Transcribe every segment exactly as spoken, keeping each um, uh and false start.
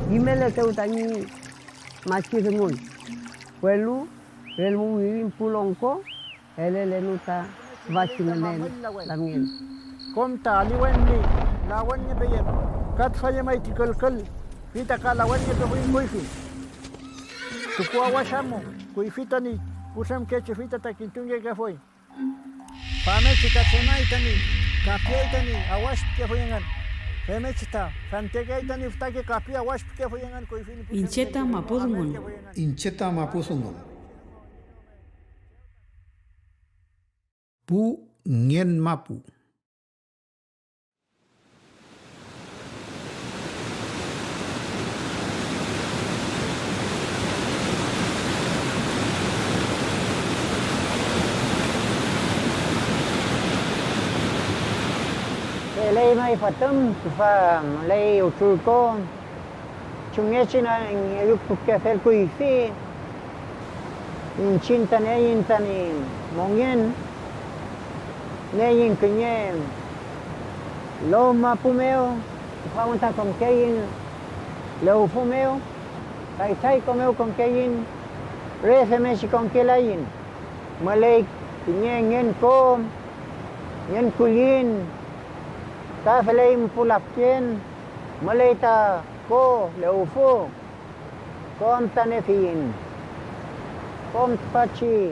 Kimeletew tañi machi dungun, welu relmu wirin pu longko elelenu ta tüfachi ngünen lamngen. Kom ta aliwen ñi lawenngepeyem, ka tüfa llemay ti külkül, fey ta ka lawenngepefuy kuyfi. Tukuawash amu, kuyfi tañi putremkechi, fey ta, ta kintungekefuy. Famngechi ta tremay tañi kapiay tañi awash pikefuy engün. Femngechi ta fentekeay tañi fütake kapi awash pikefuy engün kuyfi ñi pu Iñche ta mapu dungun. Iñche ta mapu dungun. Pu ngen mapu. Feley may fotüm, tüfa müley utrurko. Chumngechi na ñi rüpkefel kuyfi, iñchiñ ta nieiñ tañi mongen, nieiñ kiñe lo mapu mew, tüfa wenta konkeiñ lewfü mew, kay trayko mew konkeiñ, re femechi konkelaiñ. Müley kiñe ngen ko, ngen kulliñ, ka feley pu lafken, müley ta ko lewfü, kom ta niefiyiñ. Kom tüfachi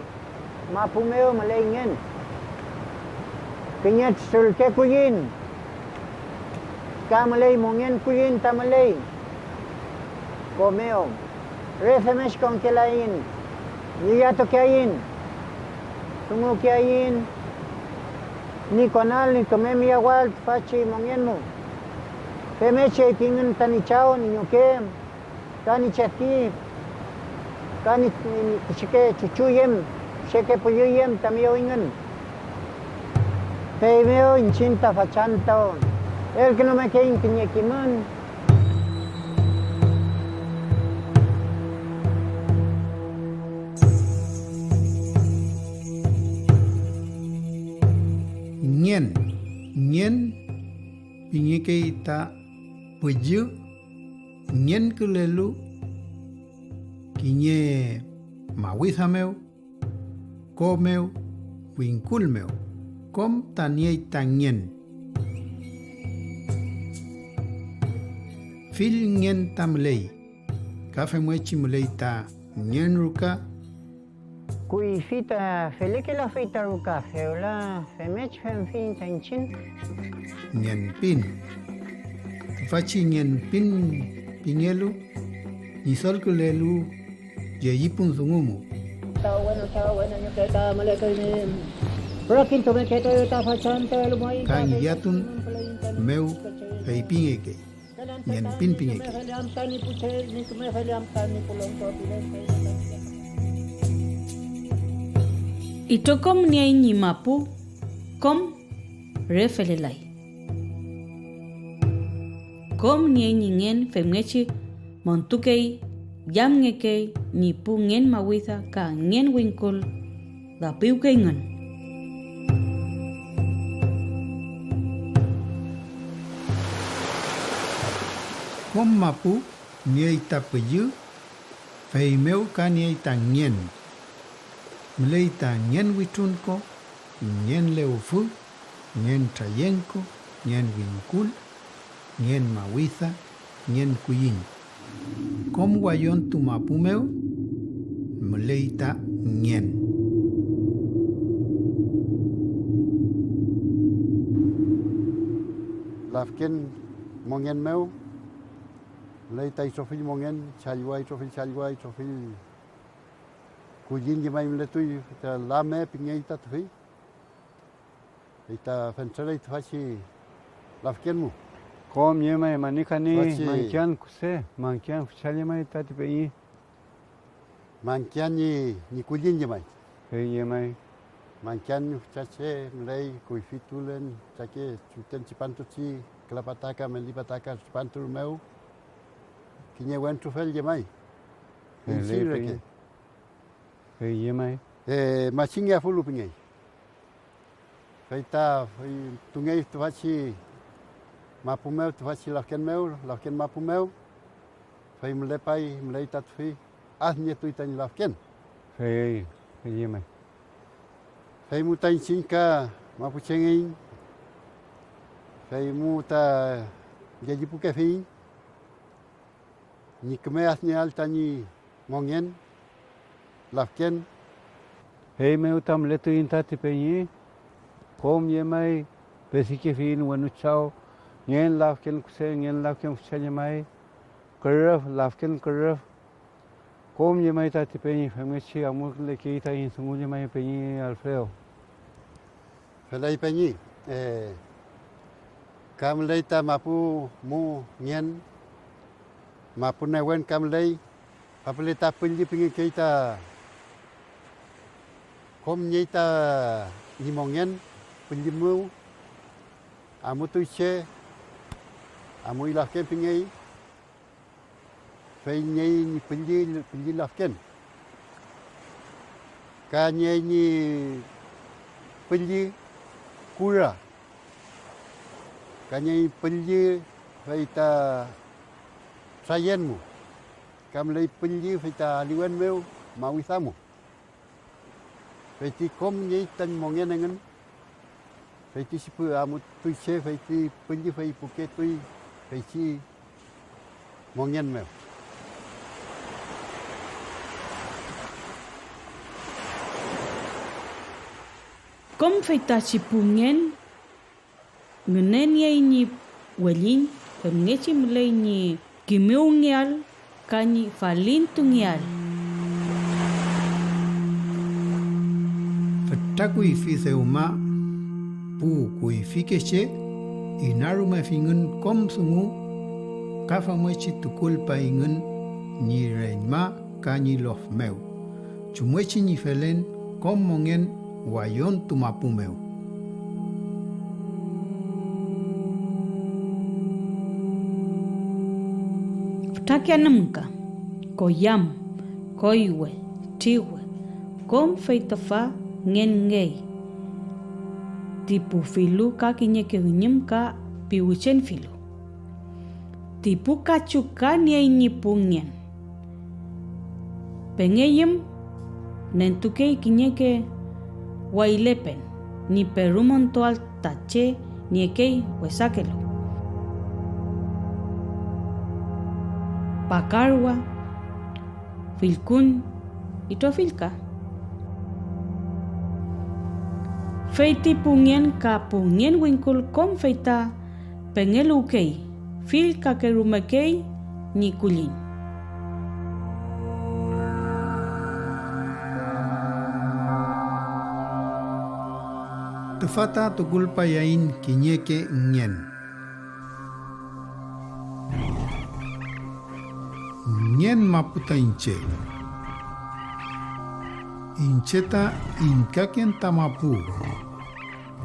mapu mew müley ngen. Kiñe trürke kulliñ, ka müley mongen kulliñ ta müley ko mew. Re femechi konkelaiñ, ngillatukeaiñ, dungukeaiñ ñi konal ñi küme miyawal tüfachi mongen mu. Femngechi eypingün tañi chaw, ñi ñuke, ka ñi chedi, ka ñi, ñi pichike chuchu yem, pichike püllü yem tami oyngün. Feymew iñchiñ ta fachantü elkünumekeiñ kiñe kimün. Ngen, ngen pingekey ta püllü ngenkülelu kiñe mawida mew, ko mew, wingkul mew, kom ta niey ta ngen. Fill ngen ta müley, ka femngechi müley ta ngen ruka. Kuyfi ta felekelafuy ta ruka, fewla femngechi femfiñ ta iñchiñ. Ngenpin. Tüfachi ngenpin pingelu, ñidolkülelu llellipun dungu mu. Ka ngillatun mew feypingekey, ngenpin pingekey. Itrokom niey ñi mapu, kom re felelay. Kom niey ñi ngen femngechi montukey, yamngekey ñi pu ngen mawida ka ngen wingkul dapiwkeyngün. Kom mapu niey ta püllü, feymew ka niey ta ngen. Müley ta ngen witrunko, ngen lewfü, ngen trayengko, ngen wingkul, ngen mawida, ngen kulliñ. Kom wallontu mapu mew müley ta ngen. Lafken mongen mew müley ta itrofill mongen, challwa, itrofill challwa, itrofill kulliñ llemay mületuy, ta lame pingey ta tüfey. Fey ta fentreley tüfachi lafken mu. Kom llemay manikani, tüfachi mangkean kuse, mangkean fücha llemay tati peñi. Mangkian ñi, ñi kulliñ llemay. Fey llemay. Mangkian fücha che müley, kuyfi tulen, füchake chuten tripantuchi, küla pataka, meli pataka tripantu mew. Kiñe wentru fel llemay. Feley iñchiñ reke. Fey llemay. Eh, machingeafulu pingey. Fey ta fey tungey tüfachi mapu mew, tüfachi lafken mew, lafken mapu mew, fey mülepay, müley ta tüfi, adnietuy tañi lafken. Fey, fey llemay. Fey mu ta iñchiñ ka mapuchengeiñ, fey mu ta llellipukefiyiñ ñi küme adnieael tañi mongen lafken. Feymew ta mületuiñ tati peñi, kom llemay, pesikefiyiñ wenu chaw, ngen lafken kuse, ngen lafken fücha llemay, kürüf, lafken kürüf, kom llemay tati peñi, femngechi amulkülekey taiñ dungu llemay peñi Alfredo. Feley peñi, eh, ka müley ta mapu mu ngen, mapu newen ka müley, fapüle ta pülli pingekey ta kom niey ta ñi mongen pülli mew, amutuy che, amuy lafken pingey. Fey niey ñi pülli, pülli lafken, ka niey ñi pülli kura, ka niey pülli fey ta trayenmu, ka müley pülli fey ta aliwen mew mawidamu. Fey ti kom niey tañi mongen engün, feytichi pu amutuy che, fey ti pülli fey puketuy feychi mongen mew. Kom feytachi pu ngen ngüneniey ñi welliñ femngechi müley ñi kimewngeael ka ñi falintungeael. Fütra kuyfi dewma pu kuyfike che inarumefingün kom dungu, ka famngechi tukulpayngün ñi reñma ka ñi lof mew, chumngechi ñi felen kom mongen wallontu mapu mew. Fütrake anümka, koyam, koywe, triwe, kom fey tüfa ngenngey, ti pu filu ka kiñeke üñüm ka piwüchen filu. Ti pu kachu ka niey ñi pu ngen. Pengeyüm, nentukey kiñeke waylepen ñi perumontuael ta che niekey wesakelu. Pakarwa, fillkuñ, itrofill ka. Fey ti pu ngen ka pu ngen wingkul kom fey ta pengeluwkey, fill kakerumekey ñi kulliñ. Tüfa ta tukulpayaiñ kiñeke ngen. Ngen mapu ta iñche. Iñche ta ingkaken ta mapu,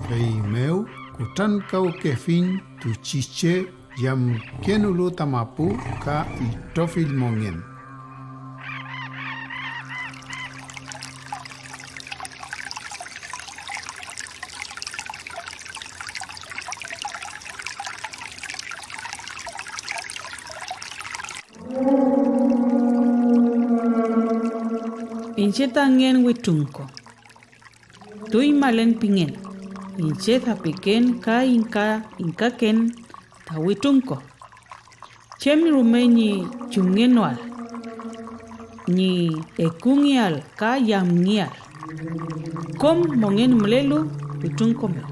feymew kutrankawkefiñ tuchi che yamkenolu ta mapu ka itrofill mongen. Iñche ta ngen witrunko. Tuñmalen pingen, iñche dapiken ka ingka, ingkaken ta witrunko. Chem rume ñi chumngenoael, ñi ekungeael ka yamngeael, kom mongen mülelu witrunko mew.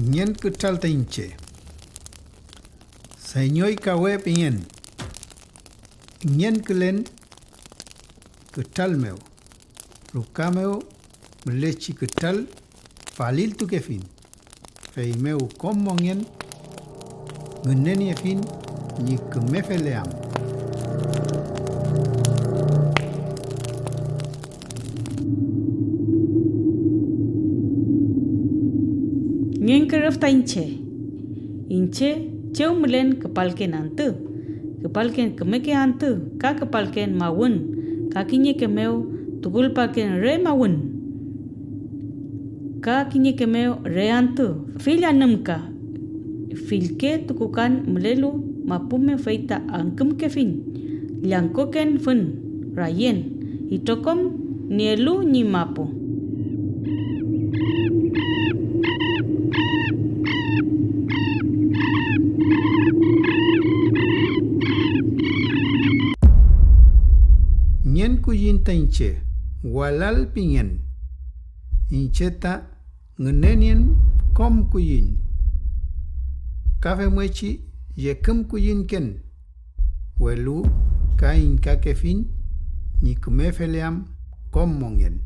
Ngen kütral ta iñche. Señoy kawe pingen. Ngenkülen kütral mew, ruka mew mülechi kütral, paliltukefiñ, feymew kom mongen ngüneniefiñ ñi küme feleam. Ngen kürüf ta iñche. Iñche chew mülen küpalken antü, küpalken kümeke antü ka küpalken mawün, ka kiñeke mew tukulpaken re mawün, ka kiñeke mew re antü, fill anümka, fillke tukukan mülelu mapu mew fey ta angkümkefiñ llangkoken fün rayen itrokom nielu ñi mapu. Ngen kulliñ ta iñche, walal pingen. Iñche ta ngünenien kom kulliñ, ka femngechi lleküm kulliñken, welu ka ingkakefiñ ñi küme feleam kom mongen.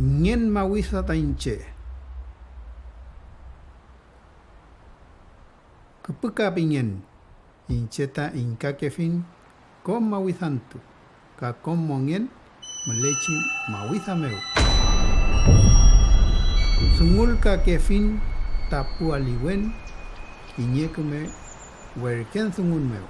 Ngen mawisa ta iñche. Küpüka pingen, iñche ta ingkakefiñ kom mawisantu ka kom mongen mülechi mawisa mew. Dungulkakefiñ ta pu aliwen kiñe küme werken dungun mew.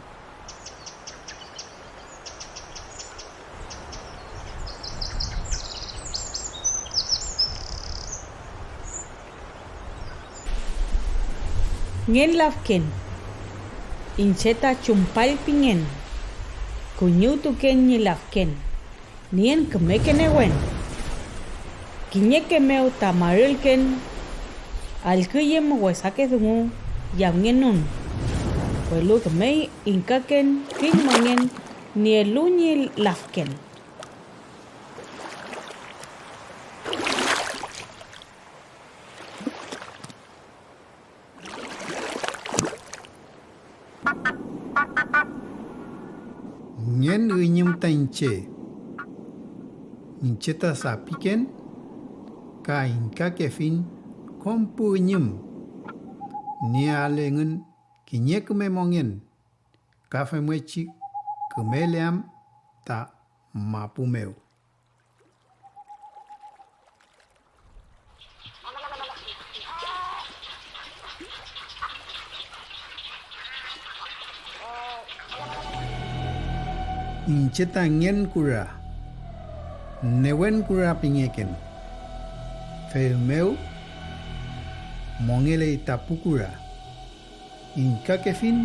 Ngen lafken. Iñche ta chumpall pingen. Kuñiwtuken ñi lafken. Nien kümeke newen. Kiñeke mew ta marülken, allküyüm wesake dungu yamngenun, welu kümey ingkaken fill mongen nielu ñi lafken. Ngen üñüm ta iñche. Iñche ta sapiken ka ingkakefiñ kom pu üñüm, nieael engün kiñe küme mongen, ka femngechi kümele am ta mapu mew. Iñche ta ngen kura, newen kura pingeken, feymew mongeley ta pu kura. Ingkakefiñ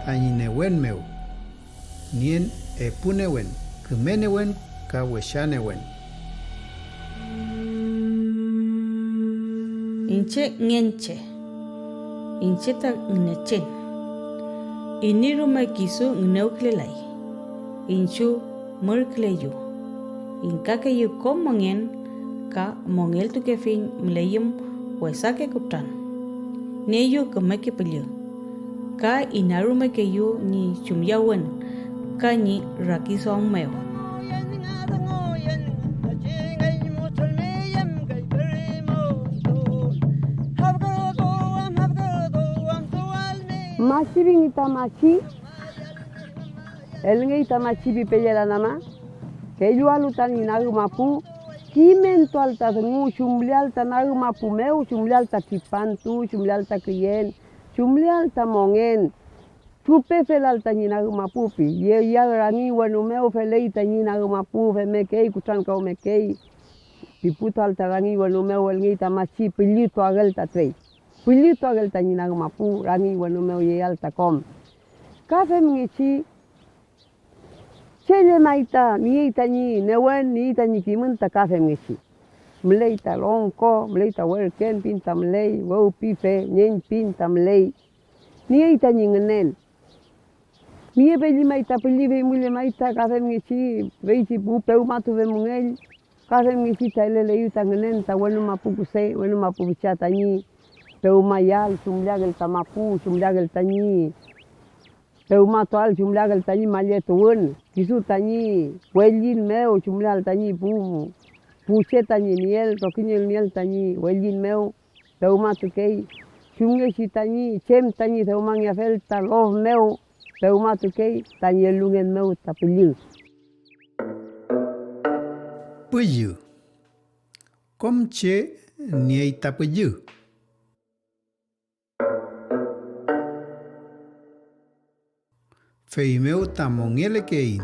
tañi newen mew. Nien epu newen, küme newen ka wesa newen. Iñche ngen che. Iñche ta Ngünechen. Iney rume kisu ngünewkülelay. Iñchu mürküleyu. Ingkakeyu kom mongen ka mongeltukefiñ müleyüm wesake kutran. Nieyu kümeke püllü, ka inarumekeyu ñi chumyawün ka ñi rakiduam mew. Machi pingi ta machi, elngey ta machi pipellelan ama, kellualu tañi nag mapu, kimentual ta dungu, chumleal ta nag mapu mew, chumleal ta tripantu, chumleal ta küyen, chumleal ta mongen, trupefelal tañi nag mapu pi, yeyal rangiñ wenu mew feley tañi nag mapu, femmekey, kutrankawmekey, piputual ta rangiñ wenu mew, elngey ta machi püllütuagel ta trey, püllütuagel tañi nag mapu, rangiñ wenu mew yeyal ta kom. Ka femngechi, che llemay ta niey tañi newen, niey tañi kimün ta ka femngechi. Müley ta longko, müley ta werken pin ta müley, wewpife, ñeñ pin ta müley. Niey tañi ngünen. Niepelli may ta pülli, fey mu llemay ta ka femngechi feychi pu pewmatufe müngell. Ka femngechi ta eleleyu ta ngünen ta wenu mapu kuse, wenu mapu picha tañi Pewmayael chumleael ta mapu, chumleael tañi pewmatuael, chumleael tañi malletuwün, kisu tañi wellin mew chumleael tañi pu, pu che tañi nieel, trokiñe nieel tañi wellin mew, pewmatukey, chumngechi tañi chem tañi dewmangeafel ta lof mew, pewmatukey tañi elungen mew ta püllü. Püllü. Kom che niey ta püllü. Feymew ta mongelekeiñ,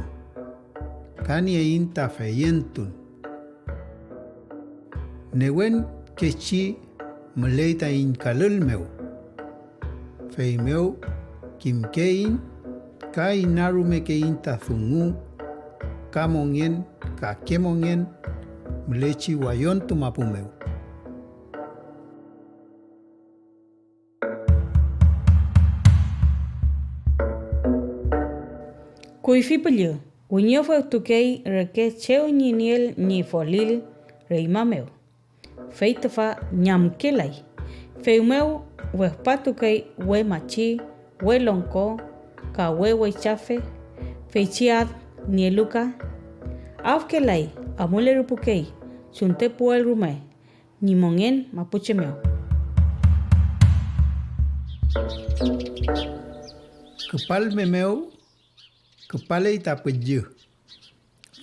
ka nieiñ ta feyentun. Newenkechi müley taiñ kalül mew. Feymew kimkeiñ ka inarumekeiñ ta dungu ka mongen, kake mongen mülechi wayontu mapu mew. Kuyfi püllü, wiñofewtukey reke chew ñi nieel ñi folil reñma mew, fey tüfa ñamkelay. Feymew wefpatukey we machi, we longko ka we weychafe, feychi ad nielu ka. Afkelay, amulerupukey, chunte puwel rume, ñi mongen mapuche mew. Küpalme mew küpaley ta püllü,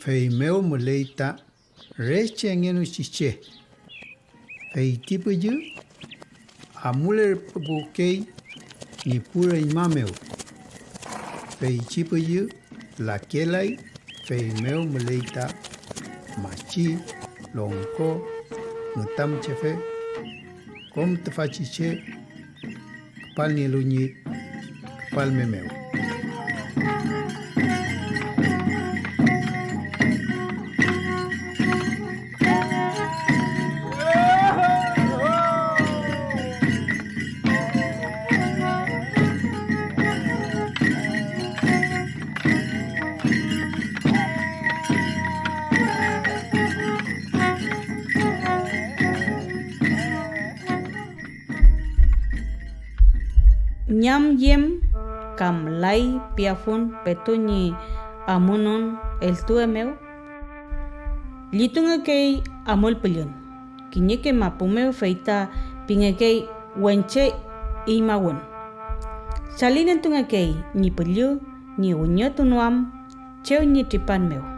feymew müley ta re chengenuchi che. Fey ti püllü amulerpukey ñi pu reñma mew. Feychi püllü lakelay, feymew müley ta machi, longko, ngütamchefe, kom tüfachi che küpalnielu ñi küpalme mew. Ñamyem kam lay piafun petu ñi amunon eltuwe mew. Llitungekey amulpüllün kiñeke mapu mew, fey ta pingekey wenche iñmawün. Chalinentungekey ñi püllü ñi wiñotunoam chew ñi tripan mew.